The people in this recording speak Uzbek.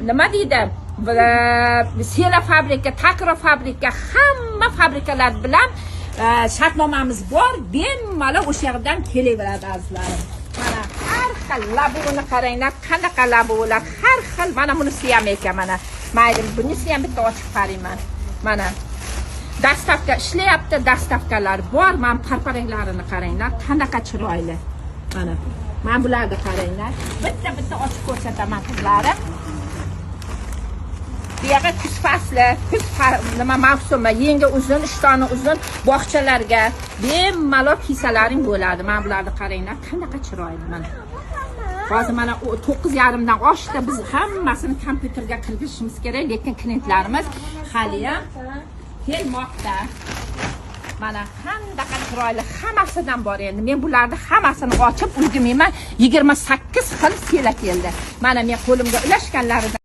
Nima deydi, Sela fabrika, Takro fabrika, hamma fabrikalar bilan shartnomamiz bor. Bemalol o'sha yerdan kelaveradi, azizlarim. Mana har xil labuvini qaranglar, qanaqa labuvilar har xil. Mana bunisi ham ekan, mana. Mayli, bunisi ham bitta ochib qarayman. Mana доставка ishlayapti, доставка lar bor. Mana parparaklarini qaranglar, qanaqa chiroyli. Mana bularni qaranglar. Bitta bitta ochib ko'rsataman, qizlarim. Bu yoqqa kuz fasli, kuz nima, mavsumi, yengi uzun, ishtoni uzun bog'chalarga bemalol kiysalaring bo'ladi. Mana bularni qaranglar, qanaqa chiroyli, mana. Hozir mana 9:30dan oshdi. Biz hammasini kompyuterga kirgizishimiz kerak, lekin klientlarimiz haliyam kelmoqda. Mana qandaqa chiroyli, hammasidan bor endi. Men bularni hammasini ochib ulgurmayman. 28 xil sela keldi. Mana men qo'limga ulashganlaridan.